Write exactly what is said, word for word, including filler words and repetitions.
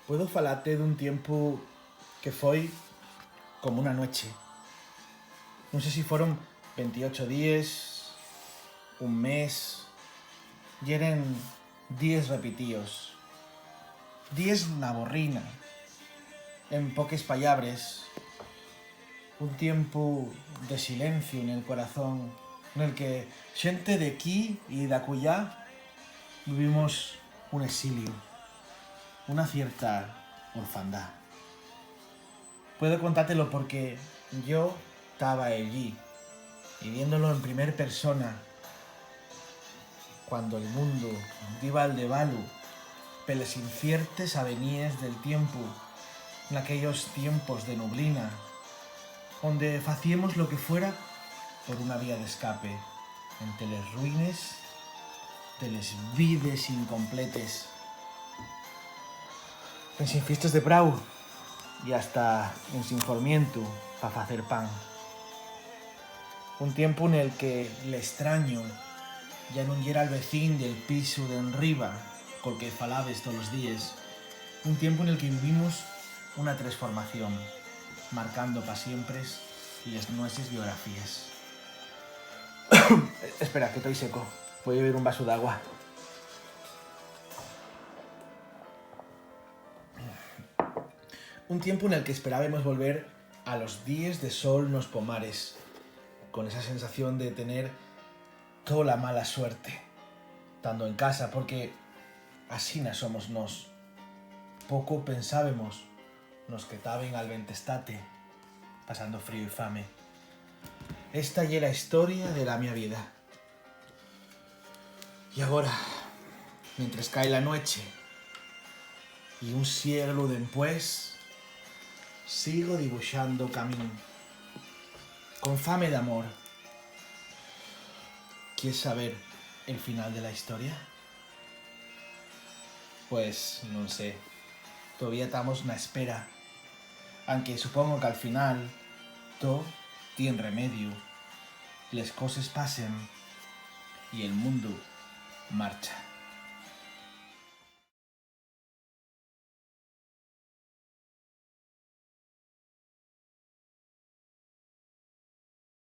Puedo falate d'un tiempu que foi como una nueche. Nun sé si foron ventiocho díes, un mes, yeren díes repitíos, díes na borrina, en poques pallabres, un tiempu de silenciu nel corazón, nel que xente d'equí y d'acullá vivimos un exiliu, una cierta orfandá. Puedo contátelo porque yo taba ellí, viviéndolo en primer persona, cuando el mundu diba al devalu peles inciertes aveníes del tiempu, naquellos tiempos de nublina, onde faciemos lo que fuera por una vía d'escape ente les ruines de les vides incompletes. Ensin fiestes de prau y hasta ensin formientu pa facer pan. Un tiempu nel que l'estrañu ya nun yera el vecín del pisu d'enriba col que falabes tolos díes. Un tiempu nel que vivimos una tresformación, marcando pa siempres les nueses biografíes. Espera, que toi seco. Voi beber un vasu d'agua. Un tiempu nel que esperábemos volver a los díes de sol nos pomares, con esa sensación de tener tola mala suerte, tando en casa, porque asina somos nós. Poco pensábemos nos que taben al ventestate, pasando frío y fame. Esta ye la historia de la mia vida. Y agora, mientres cae la nueche y un sieglu dempués, sigo dibuxando camín, con fame d'amor. ¿Quies saber el final de la historia? Pues nun sé. Tovía tamos na espera. Anque supongo qu'al final to tien remediu. Les coses pasen y el mundu marcha.